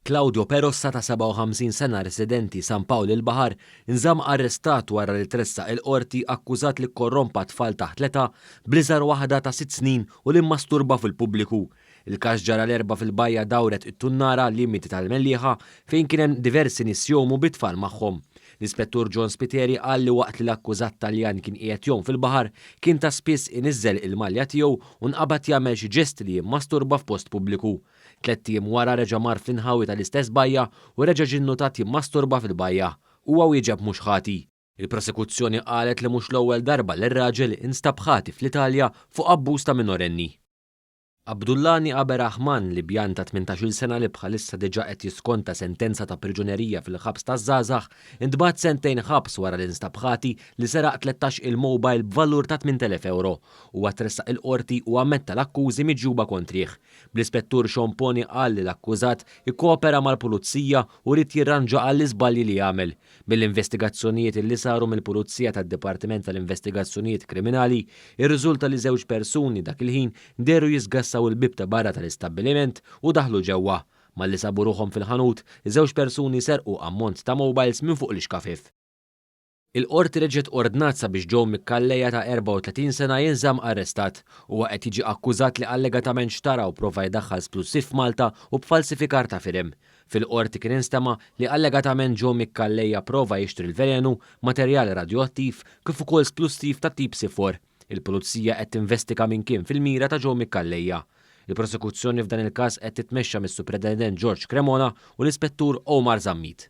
Claudio Perossa ta' 57 sena residenti San Pawl il-Baħar inżamm arrestat wara li tressaq il-Qorti akkużat li kkorrompa tfal taħt l-età bl-iżgħar waħda ta' sitt snin u li mmasturba fil-pubbliku. Il-każ ġara l-Erbgħa fil-bajja Dawret it-Tunnara, limiti tal-Mellieħa, fejn kien hemm diversi nies jgħumu bit-tfal magħhom. L-Ispettur John Spiteri qal li waqt li l-akkużat Taljan kien qiegħed jgħum fil-baħar, kien ta' spiss iniżżel il-malja tiegħu u nqabad jagħmel xi ġesti li jimmasturba f'post pubbliku. Tlett ijiem wara reġa' mar fl-inħawi tal-istess bajja u reġa' ġie nnutat jimmasturba fil-bajja. Huwa wieġeb mhux ħati. Il-prosekuzzjoni qalet li mhux l-ewwel darba li r-raġel instab ħati fl-Italja fuq abbuż ta' minorenni. Abdullani Aberahman, Libjan ta' 18-il sena li bħalissa diġà qed jiskonta sentenza ta' priġunerija fil-ħabs taż-żgħażagħ, intbagħat sentejn ħabs wara li nstab ħati li seraq 13-il mobile b'valur ta' 8,000 ewro. Huwa tressaq il-Qorti u ammetta l-akkużi miġjuba kontrih. Bl-Ispettur Sean Poni qal li l-akkużat ikkopera mal-Pulizija u ried jirranġa għall-iżbalji li għamel. Mill-investigazzjonijiet li saru mill-Pulizija tad-Dipartiment tal-Investigazzjonijiet Kriminali, irriżulta li żewġ persuni dak il-ħin dehru jisgassaw il-bieb ta' barra tal-istabbiliment u daħlu ġewwa. Malli sabu ruħhom fil-ħanut, iż-żewġ persuni serqu ammont ta' mobiles minn fuq l-ixkafif. Il-Qorti reġgħet ordnat sabiex Joe Micalleja ta' 34 sena jinżamm arrestat. Huwa qed jiġi akkużat li allegatament xtara u prova jdaħħal splussiv f'Malta u b'falsifikar ta' firem. Fil-Qorti kien instema' li allegatament Joe Micalleja prova jixtri l-velenu, materjal radjoattiv, kif ukoll splussiv ta' tip C4. Il-Pulizija qed tinvestiga min kien fil-mira ta' Joe Micalleja. Il-prosekuzzjoni f'dan il-każ qed titmexxa mis-Supretendent George Cremona u l-Ispettur Omar Zammit.